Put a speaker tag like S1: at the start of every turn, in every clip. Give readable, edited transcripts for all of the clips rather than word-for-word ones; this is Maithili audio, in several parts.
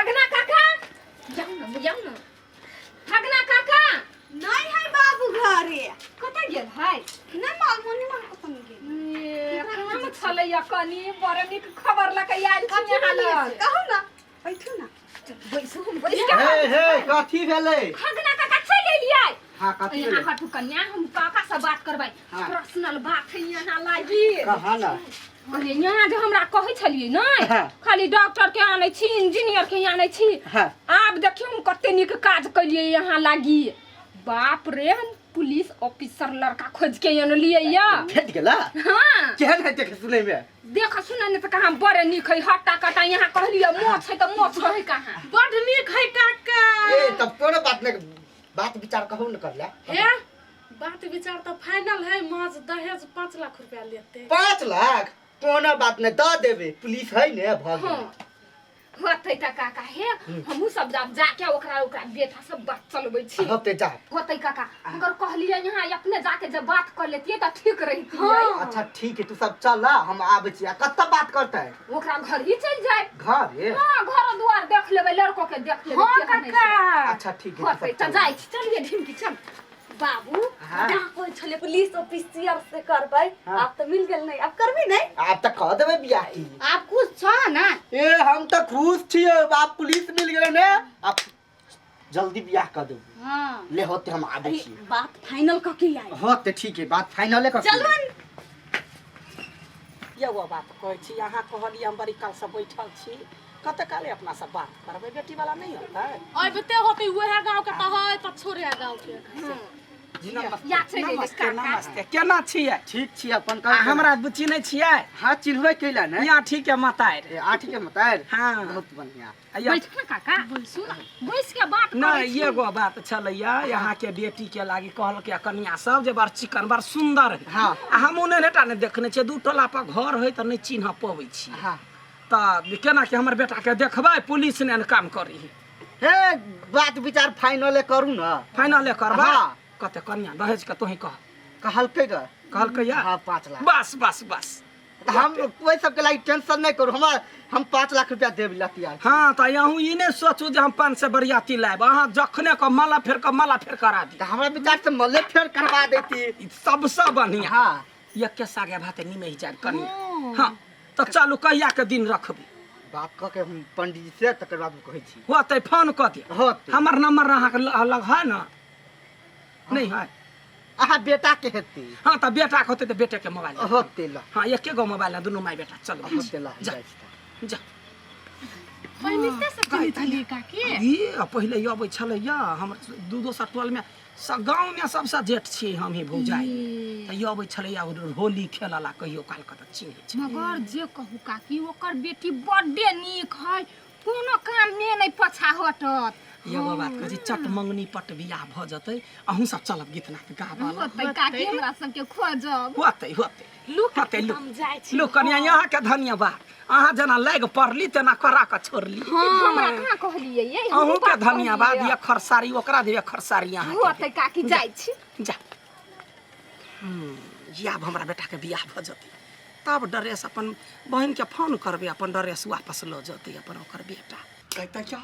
S1: हगना काका, जाउ ने, जाउ ने। हगना काका
S2: नहीं है बाबू घरे।
S1: कतऽ गेल है?
S2: नहीं मालूम, नहीं मालूम कतऽ गेल।
S1: ए, काम छलैया कनी, बड़ नीक खबर लऽ कऽ आयल छी अहाँ लग।
S2: कहू ना, बैठू ना।
S1: बैसू, हम बैस के
S3: हे हे, कथी भेलै?
S1: हगना काका चलि एलियै।
S3: हाँ, कथी
S1: यहाँ
S3: भेलै?
S1: हटू कन्या, हम काका से बात करबै।
S3: हाँ।
S1: पर्सनल बात है यहाँ लागी।
S3: कहाँ ना?
S1: अरे, यहाँ जे हमरा कहै छलियै नै,
S3: हाँ।
S1: खाली डॉक्टर के आनै छी, इंजीनियर के आनै छी।
S3: हाँ।
S1: आब देखियौ हम कते नीक काज केलियै यहाँ लागी। बाप रे, हम पुलिस ऑफिसर लड़का खोज के अनलियै या।
S3: भेट गेला?
S1: हाँ।
S3: केहन है देखे सुनै में?
S1: देख सुनै ने तऽ कहाँ बड़े नीक है, हट्टा कट्टा। यहाँ कहलियै मोछ है तऽ मोछ रहै कहाँ।
S4: बड नीक है काका।
S3: ए, तब कोनो बात नहीं, बात विचार कहू न करला।
S4: हे, बात विचार तो फाइनल है, माज दहेज 5 लाख रुपया लेते।
S3: 5 लाख कोनो बात नहीं, दऽ देबै, पुलिस है ने, भऽ गेल।
S1: हाँ, होतै तऽ काका, हे, हमहूँ सब जाब जाके ओकरा ओकरा बेटा सब बात चलबै छी।
S3: होते जा।
S1: होतै काका, मगर कहलियै यहाँ अपने जाके जब बात कर लेतियै तऽ ठीक रहितियै।
S3: अच्छा ठीक है, तू सब चल, हम आबै छी। आ कतऽ बात करतै?
S1: ओकरा घर ही चलि जाय।
S3: घर?
S1: हाँ, घर दुआर देख लेबै, लड़को के देख लेबै।
S4: हाँ।
S1: केहन है से।
S4: काका।
S3: अच्छा ठीक है, तू
S1: होतै
S3: सब
S1: तऽ
S3: चल।
S1: जाइ छी, चलिए ढिमकी, चल
S2: बाबू।
S3: हाँ।
S2: कहाँ कहै छलै पुलिस ऑफिसर से करबै?
S3: हाँ।
S2: आब तऽ मिल गेल नहीं, आब करबी नहीं?
S3: आब तऽ कह देबै बियाह की।
S2: आब खुश छ ना?
S3: ए, हम तऽ खुश छियै, आब पुलिस मिल गेलै ने, आब जल्दी बियाह कर देबै।
S2: हाँ।
S3: ले होते, हम आबै
S2: अरे
S3: छी।
S2: बात फाइनल कऽ के आई।
S3: होते, ठीक है, बात फाइनले कर।
S2: चलू।
S5: एगो बात कहै छी, अहाँ कहलियै, हम बड़ी कालसँ बैठल छी, कते काले अपना सब बात करबै? बेटी वाला नहि होतै?
S4: अबिते होते, उहे गांव के तऽ है तऽ छोड़े गांव के।
S3: जी नमस्ते।
S1: या चलि एलै।
S5: नमस्ते।
S1: काका।
S5: नमस्ते, केना छियै?
S3: ठीक छी, अपन
S5: आ
S3: कहू।
S5: हमरा चिन्है छियै?
S3: हाँ, चिन्हबै कैला ने।
S5: यहाँ ठीक है मतारि।
S3: ए, आठी के मतार।
S5: हाँ।
S3: बहुत बढ़िया।
S1: बैठ ना काका, बैसू ना, बैस के बात करै
S5: नहि
S1: छी।
S5: एगो बात छलैया, अहाँके बेटी के लागी कहलक कनिया सब जे बड़ चिकन बड़ सुंदर है।
S3: हाँ।
S5: आ हमहूँ नहि टा नहि देखने छियै, दू टोला पर घर है तऽ नहि चिन्ह पबै छी।
S3: हाँ।
S5: तऽ केना के हमर बेटा के देखबै? पुलिस ने काम करी।
S3: हे, बात विचार फाइनले करू ना।
S5: फाइनले करबै?
S3: हाँ।
S5: कते कनिया दहेज के तोही कह।
S3: कहलकै ग।
S5: कहलकै या?
S3: हाँ, 5 लाख।
S5: बस बस बस।
S3: तऽ हम ओहि सबके लागि टेंशन नहि करू, हमरा हम 5 लाख रुपया देब ला तैयार छी।
S5: हाँ, तऽ अहूँ ई नहि सोचू जे हम 500 बरियाती लायब, अहाँ जखने कह माला फेर कऽ माला फेर करा दी।
S3: तऽ हमरा विचार से मले फेर करवा देती।
S5: ई सबसँ बढ़िया।
S3: हाँ।
S5: एके सागे भाते निमहि जायब कनिया। हाँ, तऽ चलू, कहिया के दिन रखबै?
S3: बात कऽ के हम पंडित जी से तकर बाद हम कहै छी।
S5: होतै, फोन कऽ दे।
S3: होतै।
S5: हमर नंबर अहाँके लग है ने? नहि है?
S3: अहाँ बेटा के हेतै।
S5: हाँ, तऽ बेटा के होतै तऽ बेटे के मोबाइल।
S3: होतै ल।
S5: हाँ, एके गो मोबाइल है, दुनू माय बेटा चल।
S3: होतै ल, हम
S5: जा।
S3: जाइ छी तऽ।
S5: जा।
S4: पहिने से चिन्है छलियै काकी?
S5: ई पहिले अबै छलैया हमर दू दोसर टोलमे, गाँवमे सबसँ जेठ छियै हम ही भौजाई, तऽ ई अबै छलैया होली खेलऽ ला कहियो काल के, तऽ चिन्है छै।
S1: मगर जे कहू काकी, ओकर बेटी बड्डे नीक है, कोनो काममे नहि पछा हटत।
S5: एगो बात कहै छी, चट मंगनी पट बियाह भऽ जेतै, अहूँ सब चलब गीत नाद गाबऽ ला।
S1: होतै काकी, हमरा सबके खोजब।
S5: होतै होतै।
S4: लुक।
S5: होतै, लु।
S4: हम जाइ छी।
S5: लु कनिया, अहाँके धन्यवाद, अहाँ जेना लागि पड़ली तेना करा कऽ छोड़ली।
S1: हमरा कहाँ कहलियै ये? हमहूँ
S5: अहूँके
S1: बात
S5: धन्यवाद।
S1: कहलियै।
S5: एक खरसारी ओकरा देब, एक खरसारी अहाँके।
S1: होतै काकी, जाइ छी।
S5: जा। आब हमरा बेटाके बियाह भऽ जेतै तब ड्रेस अपन बहिनके फोन करबै, अपन ड्रेस वापस लऽ जेतै अपन ओकर बेटा। कहतै क्या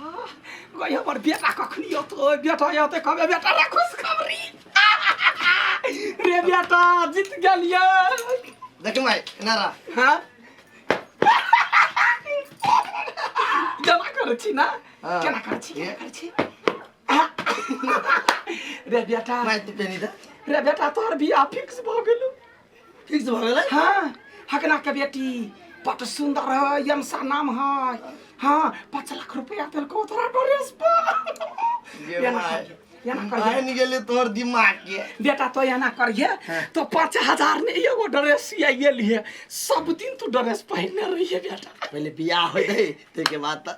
S5: गई, हमर बेटा कखनी अतै? बेटा अतै, कहबै बेटा रे, खुशखबरी रे बेटा, जीत गेलियै।
S3: देख माय, एना रह।
S5: हाँ, केना करै छी ना?
S3: हाँ।
S5: केना करै छी, केना करै छी रे बेटा?
S3: माय, तू पेनी दे।
S5: रे बेटा, तोहर बियाह फिक्स भऽ गेलौ।
S3: फिक्स भऽ गेलै?
S5: हाँ, हकना के बेटी बड सुंदर है, यमसा नाम है। हाँ, 5 लाख रुपया देलको तोरा ड्रेस पर।
S3: गे
S5: एना
S3: माय।
S5: करिहे, एना करिहे।
S3: बनि गेलै तोहर दिमाग के।
S5: बेटा, तो एना करिहे, तो 5,000 ने एगो ड्रेस सियाइए लिए, सब दिन तू ड्रेस पहिरने रहिए बेटा।
S3: पहिले बियाह होतै, ताहिके बाद तऽ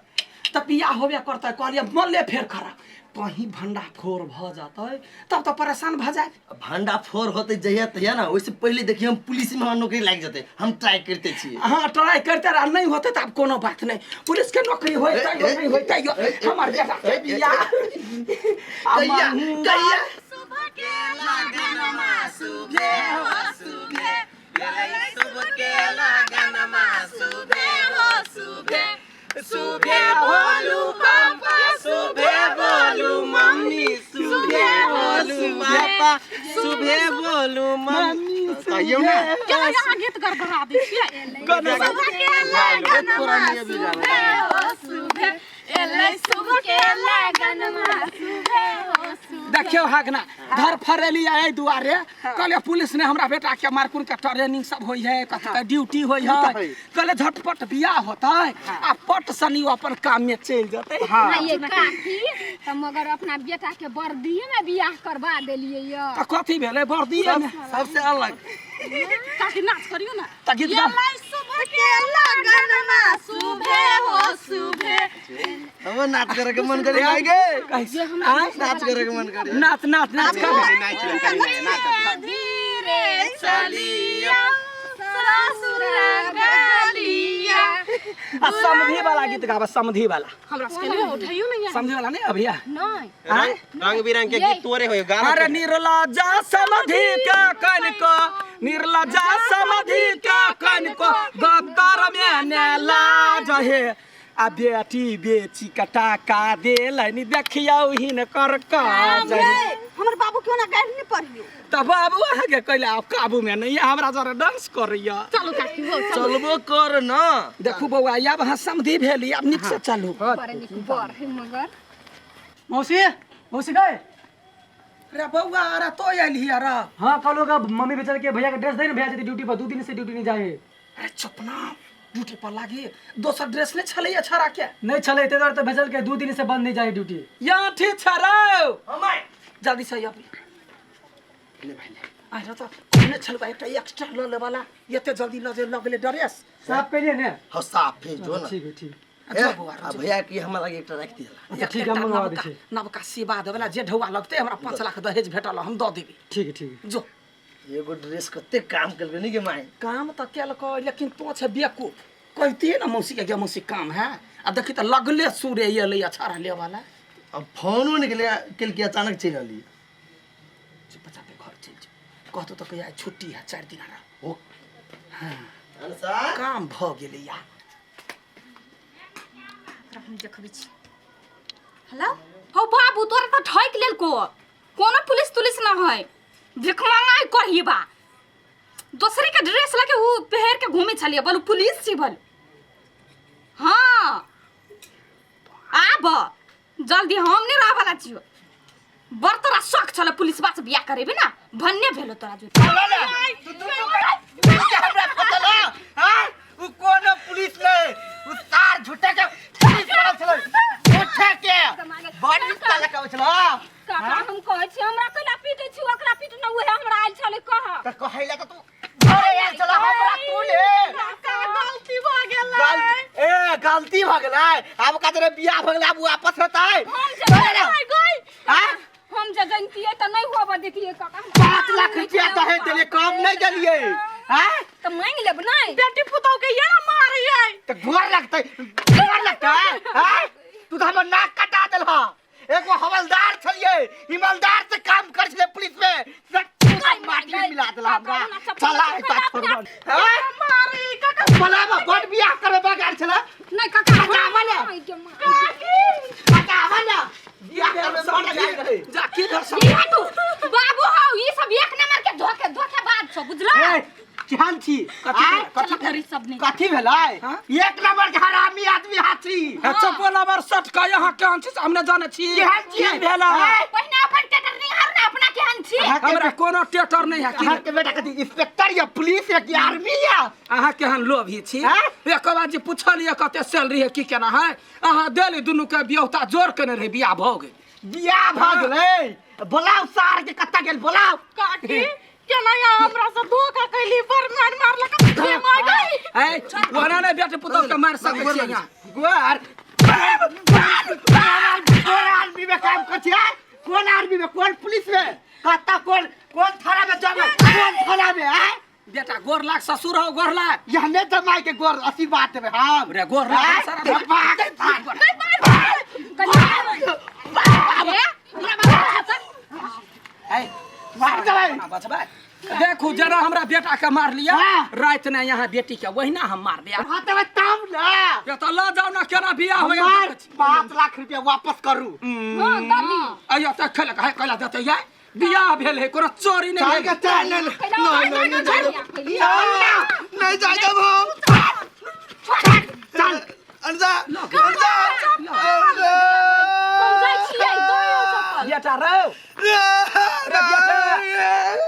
S5: तऽ बियाह होबे करतै, कहलियै मले फेर खरा, कहीं भंडा फोर भऽ जेतै तब तऽ परेशान भऽ जायब।
S3: भंडा फोर होते जहिया तहिया ना, ओहिसे पहिले देखिए हम पुलिस में हमरा नौकरी लागि जेतै, हम ट्राई करते छियै।
S5: हाँ, ट्राई करते रह, नहीं होते तऽ आब कोनो बात नहीं, पुलिस के नौकरी होय तैयो, नहीं होय तैयो हमर बेटा के बियाह आ
S3: कहिया? कहिया?
S1: सुबह भोलू।
S3: पापा सुबह बोलू मम्मी कहियो ना
S4: केना यहाँ गीत गड़बड़ा दै छियै
S3: सुबह के लगनमा
S2: सुबह हो सुबह एलै सुबह के लगनमा सुबह हो सुबह।
S5: देखियौ हगना धर फरेली एहि दुआरे कहलियै पुलिस ने हमरा बेटा के मारकुर के ट्रेनिंग सब होइ है कथी के ड्यूटी होइ है कहले झटपट बियाह होतै आ पट सनी ओ अपन काम में चलि जेतै।
S1: आ ये काकी तऽ मगर अपना बेटा के बर्दिये में बियाह करबा देलियै ये।
S5: तऽ कथी भेलै बर्दिये में
S3: सबसे अलग।
S4: काकी नाच करियौ ना।
S5: तऽ गीत गा।
S2: एलै सुबह के लगनमा सुबह हो सुबह।
S3: हमर नाच करे के मन करे आइ गे।
S5: आँय?
S3: नाच करे के मन करे।
S5: नाच नाच नाच कर।
S2: धीरे चलिया ससुरा गलिया।
S5: आ समधी वाला गीत गाबा, समधी वाला।
S4: हमरा सबके नहि उठैयौ ने यहाँ।
S5: समधी वाला नहीं अभिया?
S1: नहीं।
S5: आँय?
S6: रंग बिरंग के गीत तोरे होय गाना।
S5: अरे निर्लजा समधि के कनिको, निर्लजा समधि के कनिको गत्तर में ने लाज हे, आ बेटी बेची के टाका देलनि देखियौ हिनकर काज हे।
S2: हमर बाबू क्यों ना गाड़ी नहीं पढ़ियो।
S5: तऽ बाबू अहाँके कैला आब काबू में नहीं, हमरा जरा डांस करैया।
S4: चलू काकी हो चलू।
S3: चलबो कर ना।
S5: देखू बौआ आब अहाँ समधि भेली, आब नीक से चलू।
S1: बड़ नीक बड़ है मगर।
S7: मौसी मौसी गए।
S5: अरे बौआ अरे तो अयली अरे।
S7: हाँ कल का मम्मी बेचारे के भैया का ड्रेस दे ना, भैया ड्यूटी पर 2 दिन से ड्यूटी नहीं जाए।
S5: अरे चुप ना, ड्यूटी पर लागी दोसर ड्रेस नहीं छलैया छड़ा के?
S7: नहीं छले ते तो भेजल के 2 दिन से बंद नहीं जाए ड्यूटी।
S5: यहाँ ठीक छड़ाओ जल्दी से अभी
S3: ले भाई ले।
S5: अरे तो कहने छलबा एकटा एक्स्ट्रा ल लेवाला, एते जल्दी ल जे लगले ड्रेस।
S7: साफ करिए ने।
S3: हां साफ भेजो ना।
S7: ठीक है ठीक।
S5: अच्छा बौआ
S3: आ भैया की हमरा लगे एकटा राख दियला।
S7: अच्छा ठीक है हम मंगवा दै छी।
S5: नवका सेवा देवला जे ढौआ लगतै हमरा 5 लाख दहेज भेटल हम दऽ देबै।
S7: ठीक है ठीक है।
S5: जो
S3: एगो ड्रेस कते काम केलकै नी के माय।
S5: काम तऽ केलकै लेकिन तो छै बेवकूफ। कहतियै ना मौसी के मौसी काम है, आ देखी तऽ लगले सूर्य एलै अछाड़ा लेवाला।
S3: अब फोनो निकले केलकै अचानक चलि अलियै।
S5: चुपचाप घर चलि जो, कहतो तऽ कहिया छुट्टी है 4 दिन रह।
S3: ओ
S5: हाँ
S3: अनसा
S5: काम भऽ गेलै या।
S1: हम देखबै छी। हेलो हौ बाबू तोरा तऽ ठकि लेलको, कोनो पुलिस तुलिस न है, भिख मंगाइ कहिबा दोसरे के ड्रेस लके उ पहिर के घूमै छलियै, बोलू पुलिस छी बोलू। हाँ आब जल्दी हम नहीं रहऽ वाला छियो। बड़ तोरा शौक छल पुलिस बा से बियाह करेबे ना, भन्ने भेलो तोरा जो।
S3: हमरा पता ना हां उ कोनो पुलिस नै, उ सार झूठे के पुलिस वाला छलै, झूठे के बड़ी ताला के छल।
S1: काका हम कहै छी हमरा कैला पीटै छी, ओकरा पीट न उहे हमरा आयल छलै कह।
S3: त कहैला त तू घरे आयल छल हमरा तू ले।
S4: काका गलती भ गेलै।
S3: ए गलती भ गेलै, आब का तोरे बियाह भ गेलै, आब वापस होतै।
S1: हम जे
S3: गई हां
S1: हम जे जनतियै त नहीं होबऽ देतियै काका।
S3: 5 लाख रुपया दहेज देलियै, कम नहीं देलियै। हां
S1: त मांगि लेब नै
S4: बेटी पुतहु के ये मारियै
S3: त गोर लगतै, गोर लगतै। हां तू त हमर नाक कटा देलह। एगो हवलदार छलियै, ईमानदार से काम कर छलै पुलिस में, माटी में मिला देला हमरा। चला है ता छोड़बन। हां
S4: मारी काका
S3: बोलाबा बड़ बियाह करे बगार छला
S1: नहीं काका
S3: बतावा ना। बतावा ना बियाह करे बड़ जाय रहे।
S5: जा की घर सब
S1: ई हटू बाबू हौ ई सब एक नंबर के धोखे धोखेबाज छौ बुझला।
S3: ए केहन छी?
S5: कथी
S1: करी सब नहीं
S3: कथी भेलै? एक नंबर के हरामी आदमी हाथी।
S5: चप्पल अबर सट के यहाँ केहन छी हम नहि जानै छी।
S3: केहन छी?
S5: की भेलै?
S1: पहिने अपन टेटर निहार ना अपना केहन छी।
S5: हमरा कोनो टेटर नहीं है।
S3: अहाँके बेटा कथी इंस्पेक्टर या पुलिस या कि आर्मी या?
S5: अहाँ केहन लोभी छी। एक बार जे पूछलियै कते सैलरी है की केना है, अहाँ देली दुनू के बियौता जोर केने रहे, बियाह भऽ गेल।
S3: बियाह भऽ गेलै। बोलाउ सार के कत्ता गेल बोलाउ।
S4: काकी केना यहाँ हमरा से धोखा कैली, बड़ मार मारलक मार गई।
S5: ए ओना नहि बेटी पुतहु के मारि सकै छी यहाँ।
S3: गोर कोन आर्मी में काम कर छियै? कोन आर्मी में, कोन पुलिस में, कत्ता कोन कोन थाना में जमा, कोन थाना में? आय
S5: बेटा गोर लाग, ससुर हो गोर लाग।
S3: यहने जमाई के गोर आशीर्वाद देबै हम।
S5: रे गोर लाग सारा।
S3: मार देबै।
S5: बचबै देखू जरा हमरा बेटा के मार लिया रात ने यहाँ बेटी के वहिना हम मारबे।
S3: हाँ तब ना
S5: ये तो ल जाओ ना केना बियाह होय।
S3: 5 लाख रुपया वापस करू।
S1: हां दादी
S5: आया त खेलक है कैला देतै या बियाह भेल है कोनो चोरी नहीं
S8: चल
S5: भेल।
S8: के चल नहीं नहीं नहीं नहीं जाए देब। नहीं जाए देब हम
S3: चल
S8: अनजा अनजा
S1: हम जाइ छियै दो चप्पल
S5: बेटा रो रे बेटा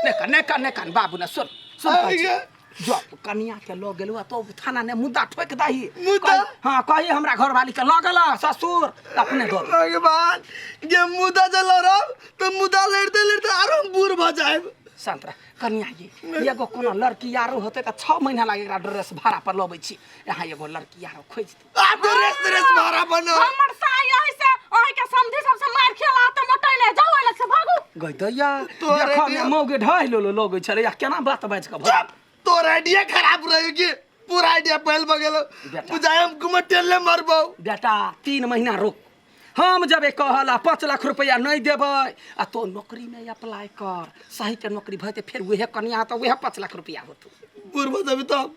S5: ने ने ने कान बाबू ने सुन सुन कहै छी। जो कनिया के लऽ गेलौ तो थाना ने मुद्दा ठोक दही
S8: मुद्दा?
S5: हाँ कही हमरा घरवाली के लऽ गेल ससुर त अपने दऽ दे।
S8: भगवान जे मुदा जे लड़ब तो मुदा लड़ते लड़ते आरो हम बूढ़ भऽ जायब
S5: शांत रह कनिया ये एगो कोनो लड़की आरो होते तऽ 6 महीना लागे एकरा ड्रेस भाड़ा पर लबै छी यहाँ एगो लड़की आरो खोजि दे
S8: आब ड्रेस ड्रेस भाड़ा बनो
S4: हमर साई एहि से अहि के समधी सब से मार खेला त मोटै ले जाउ एहि लग से भागू
S5: गई दैया
S8: तोहर
S5: देखऽ
S8: आइडिया-
S5: ने मौगे ढहि लो लगै छलै आ केना बात बाजि कऽ भऽ
S8: चुप तोर आइडिया खराब रहेगी पूरा आइडिया फैल भऽ गेलो
S5: बेटा।
S8: बुझाय हम घुमटेल ले मरबौ
S5: बेटा 3 महीना रुक हम जबे कहला 5 लाख रुपया नहीं देबै आ तो नौकरी में अप्लाई कर सही के नौकरी भते फेर उहे कनिया तऽ उहे 5 लाख रुपया होतौ
S8: बूढ़ भऽ जेबी तब।